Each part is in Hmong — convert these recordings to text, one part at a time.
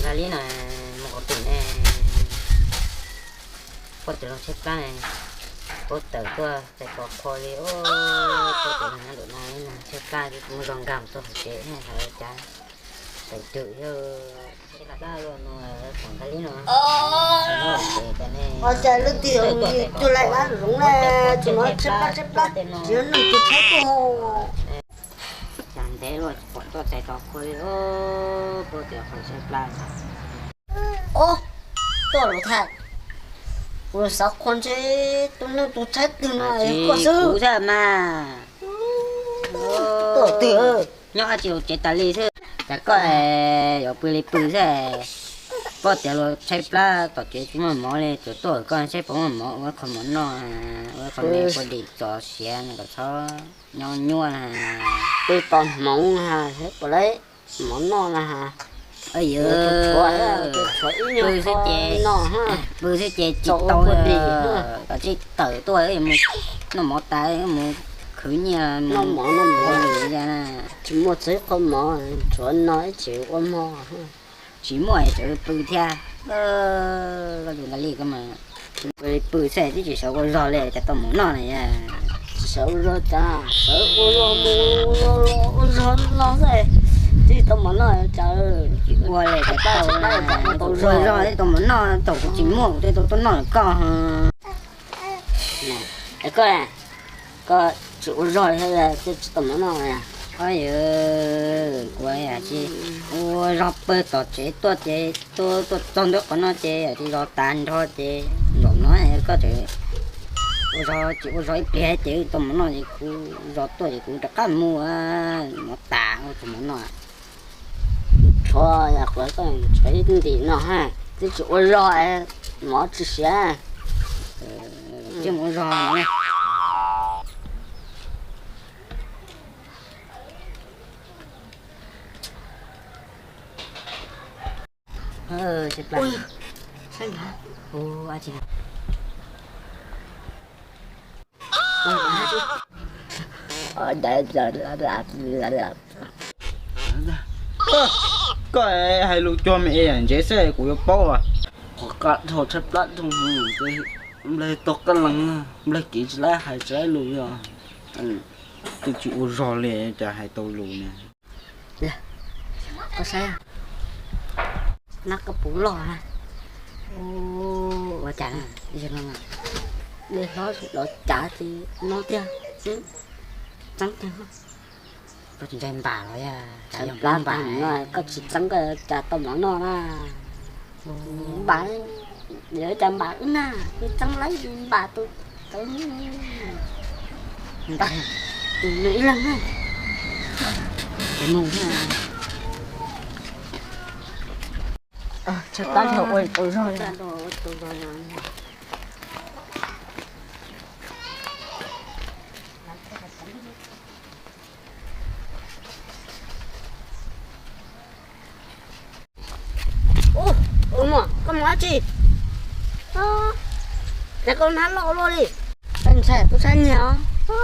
Ua li no, mus qhov twg ne? Poj tiav los tshaib plab ne, poj tawm tuaj txais tos qhua li os. Poj tiav los nyob ntawm no li no tshaib plab, kuv mus zog nkag mus txog hauv tsev ne, hais cas tawm twm yog tshaib plab luaj no, pom nqa li no. Ua cas leej twg yog tus laim lab zoov na, tsis hnov tshaib plab tshaib plab, tsis yog neeg tus tshaib tuaj. Cas ntev luaj tsis pom tuaj txais tos qhua li os, poj tiav qhov tshaib plab. Ob, tuaj lus thaj, kuv xav qhua ntshe tus neeg tus tshaib twg no koj xwb. Kuv thiab mas. Tuaj twg? Nyob dab tsi hauv tsev tas li xwb. Cas koj yuav pw li pw xwb. Poj tiav luag tshaib plab tom tsev tsis muaj mov li, tsuas tuaj koj saib puas muaj mov ua qhov mov noj, ua qhov me pua dim txos siav kom txhob nyob nyuaj na. Pw tos hmoov na, saib puas muaj mov noj na. Pw xwb ces tsis tau, kom tsij tawm tuaj mus noj mov tas mus khwv nyiaj noj mov noj mov li na. Tsis muaj txog qhov mov, tshuav no ib tsis ua mov. Tsis muaj tseem pw thiab. Koj tus nqa li koj mas pw li pw xwb, twb tsis xav ua zog li cas tau mov noj na. Tsis xav ua zog cas, xav ua zog mus ua zog los ua zog no xwb, twb tsis tau mov noj cas. Tsis ua li cas tau, ua zog twb tau mov noj, thaum kuv tsis muaj kuv twb tau tuaj noj koj. Koj, koj tsis ua zog li thiab twb tsis tau mov noj. Yog kuv tsis ua zog pw tom tsev tuaj ces tuaj tuaj txog ntua qhov no ces tsis zog tas nrho ces zaum no koj tseem ua zog tsis ua zog ib pliag ces tau mov noj ces kuv zog tuaj ces kuv rov qab mus, mov tas ua tsis mov noj. Tshuav, yog kuv tshuav ib ntim no, twb tsis ua zog, mov tsis siav. Tsis ua zog. Koj hais lus cuag me es yam ntsev xwb kuv yuav paub. Qhov qab dhau tshaib plab dhau, nplaig tog qab lees, nplaig kev tsis laib hais tsis laib lus li os. Twb tsis ua zog li cas hais tau lus ne. Koj saib, nab koj puv loj na. Ua cas no, dej hlob los cav ces no tiag. Txeeb tiag. Koj tsis ntshai npam los yog tshaib plab npam no, koj tsis txeeb koj cas tau mov noj na. Npam, yog cas npam wb na, wb txeeb laib npam tus txeeb. Npam, tus nws ib leeg na. Mus na. Tshaib plab dhau ua tau zog li. Ua, ua muam, koj mus dab tsi? Cas koj hnab loj luaj li? Ntshai tub sab nyiag os.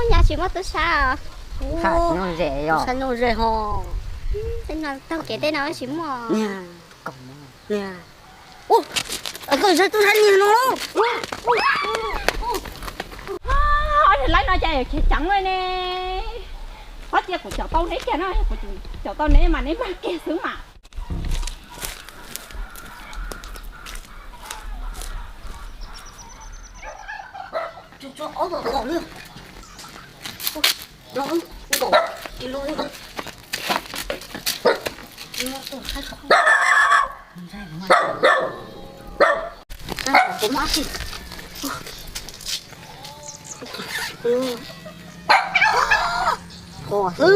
Nyab tsis muaj tub sab os. Tub sab nyob ze ho. Taug kev tej no tsis muaj. Koj ntshai tub sab nyiag no. Ob, laib no cas yuav khiav ceev li ne. Ob, cia kuv caum tau neb kiag no, kuv caum tau neb mas neb mag kiag xwb mas. Qos xwb.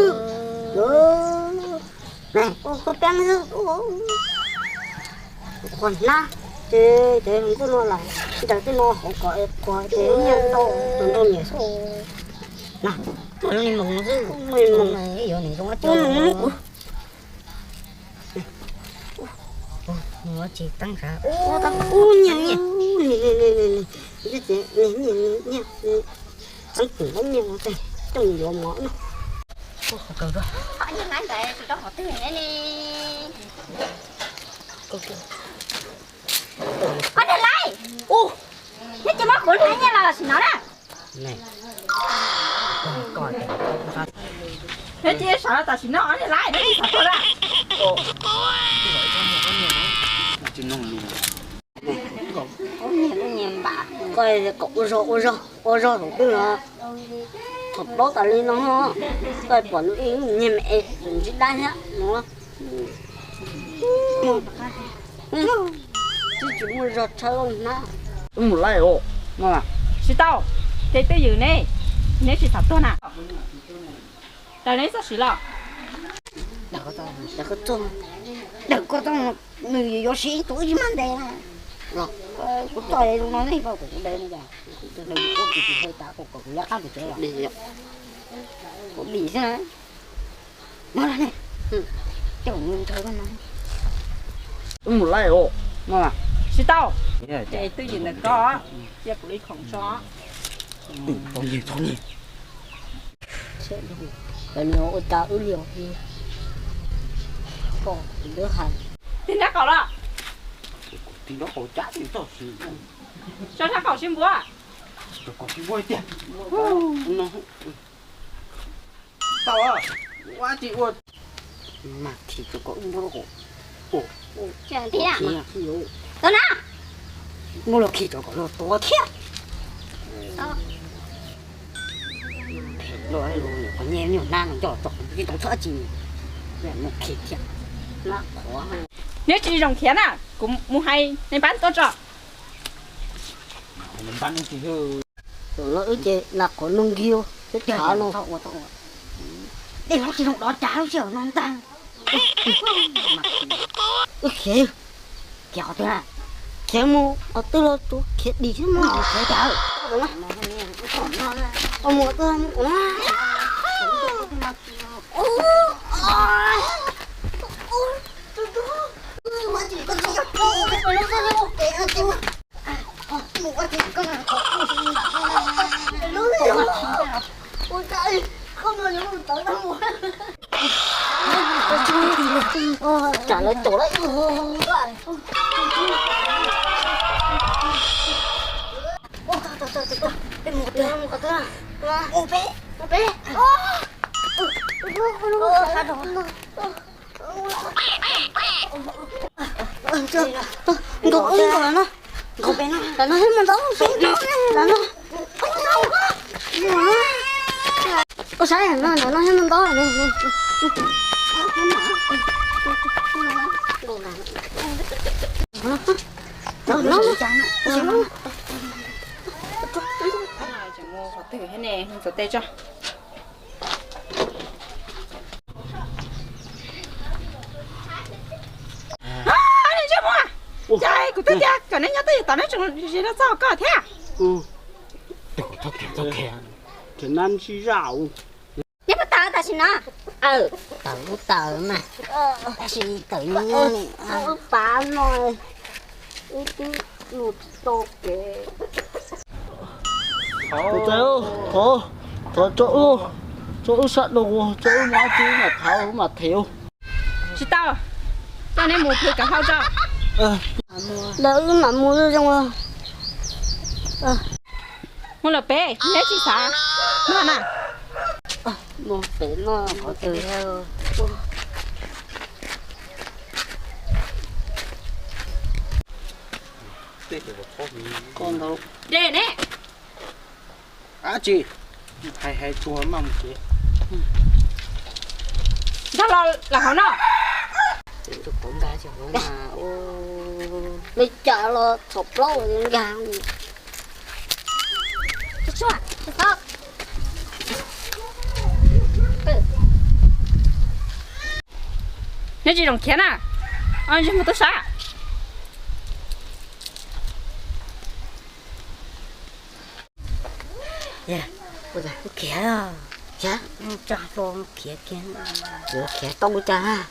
Qos peeb xwb. Qos hnab. Ces ces ntuj no lawm, ncaws tej no hauv kom qos ces nyiaj tau tus nrau niam xwb. Na, muaj ib moos xwb, muaj ib moos. Ib moos. Ua tsis teeb sav. Ua tau ub nyiaj nyiaj. Nyiaj nyiaj. Teeb tim lab nyiaj no tej coj mus yuav mov na. Qhov kawg rau. Nyiaj nqaib ntawd tsis rau qhov twg ne. Koj niag laib, neb tsis muab kuv hlais nyiaj los tam sim no na. Neb tsis sawv tam sim no, ob niag laib, neb tsis sawv tuaj na. Koj niag lub nyias npam, koj kom ua zog ua zog ua zog thaum twg no, thaum plaub tas li no, koj pom nws ib nyiag me es ntsib dab thiab no. Twb tsis muaj zog tshawb hnab. Wb mus laij os. Tsis tau, ces twj ywm ne, neb tsis xav tuag na. Daws neb txoj siv los. Daws koj txoj, nws yuav siv tus wb tsis mag ntes na. Kuv txoj zoo no nej pab kuv de no cas. Kuv dim xwb na. Muab los ne. Coj mus nthawv no. Wb mus laij os. Tsis tau, ces twj ywm ntawm koj, cia kuv li khoom tso. Ua cas wb li os. Koj twb hais. Tig nrab qaum los. Tig nrab qaum cas tig txoj siv. Tso nrab qaum sib npuab. Tso qaum sib npuab tiag. Tau, ua tsis ua. Mas khi rau kom wb npuab rau. Tau na. Muab los khi rau kom los tuav thiab. Los, los nyuag nab no coj tso, tsis tau txhob tsis. Mus khi thiab. Neb tsis zoo khiav na, kuv mus hais neb npab tuaj tso. Tus no wb ces nas qhuav nug nkig, twb thav no. Dej hlob tsis zoo dov cas lub sij hawm no ntag. Wb khiav, khiav qhov twg na? Khiav mus qhov twg los tsuas khiav dim xwb, mus khiav cas? Mus qhov twg mus qhov no. Tsam lawv caum lawm. Nkaus wb nkaus lawm no. Nkaus pem no, lawv no thiab mus ntau pem no, lawv no. Koj saib no, lawv no thiab mus ntau lawm. Qhov twg thiab ne, mus ntxuav tes tso. Ntsej muag, cas kuv twb tias kom neb nyob twj ywm tom neb tseem zis no txog koj thiab. Neb puas tawm tam sim no? Aw, tawm kuj tawm mas, tab sis tawm nyob nyob li. Wb pav no, wb twb mus tsis tau kev. Thov, thov, thov tso wb, tso wb sab dua, tso wb mus dab tsi wb mam thov wb mam them. Tsis tau, coj neb mus pw kav hlau tso. Ntawd wb mam mus zoo. Mus lawm pem, neb tsis xav noj na. Mus pem noj qhov twg. De ne. Dab tsi? Hais hais tsuag mas mus kev. Nkag los lawm hauv no. Li cas los txhom plaub nkag. Neb tsis zoo khiav na. Ntsej muag tub sab. Ua cas kuv khiav, khiav tso hlo khiav kiag, kuv khiav tau cas.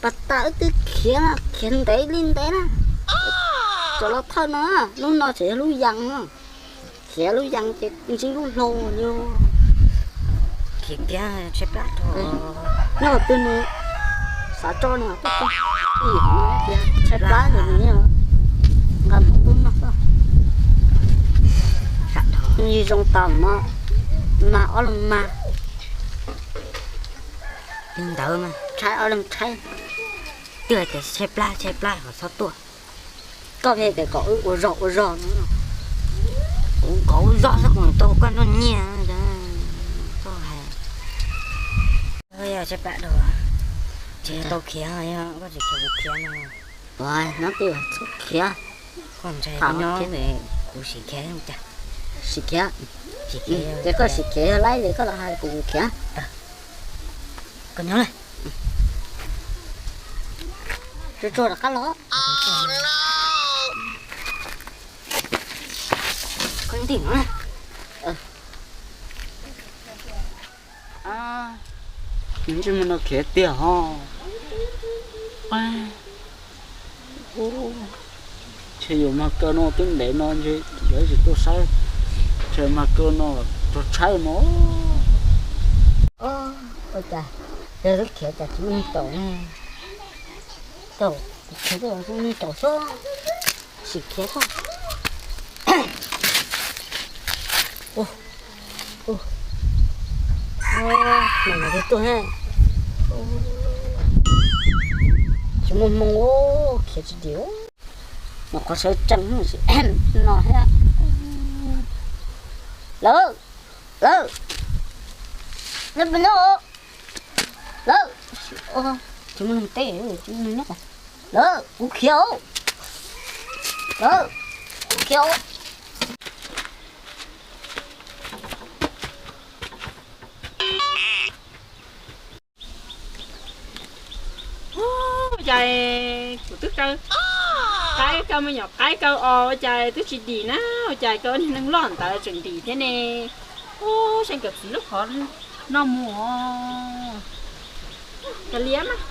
Pas tas wb twb khiav, khiav ntev li ntev na. Cov laus thawj no, lub no tseem yog lub yas no. Khiav lub yas ces ntsib lub hlau li. Khiav kiag tshaib plab rau. Nyob twg nws Xav tso nws tuaj tso, ib yam no tias tshaib plab ntawm nws nqa mus pub noj xwb. Nws zoo tau mas, mas ob leeg mas, ntawd mas tshaib ob leeg tshaib. Twb hais tias tshaib plab tshaib plab ho txhob tuaj. Koj thiaj tias kom wb ua zog ua zog no. Kuv kom ua zog xwb kuv tau koj noj nyiaj. Koj hais, yog tshaib plab dua, tsis tau khiav, yog koj tsis khiav kuv khiav no. Ua no twb txhob khiav. Koj ntshai koj nyob, kuv sim khiav cas. Sim khiav. Ces koj sim khiav yog laib li koj los hais kuv khiav. Koj nyob lawm. Tsuag tsuag rov qab los. Koj nyob tim no na. Ntsej muag no khiav tiag ho. Ntshe yuav mag kaw no twb ntev no ntshe yuav tsis tuaj saib. Ntshe mag kaw no rog tshaib no. Ua cas yog twb khiav cas tsis muaj neeg caum ne? Caum, khiav twb muaj neeg caum xwb. Sim khiav xwb. Ua, ua, mam li tuaj na. Tsis muaj hmoo, khiav tsis dim. Mus qhov sawv tsees no thiab. Lawm, lawm, lawm, lawm, tsis muaj neeg teb, tsis muaj neeg nyob. Lawm, kuv khiav. Lawm, kuv khiav. Ua cas kuv twb kaw qaib kaw me nyuam qaib kaw os, ua cas twb tsis dim na, ua cas kaw niag neeg loj ntawd tseem dim thiab ne. Ub, saib nkawd txiv lub qhov noj mus. Kav liam mas.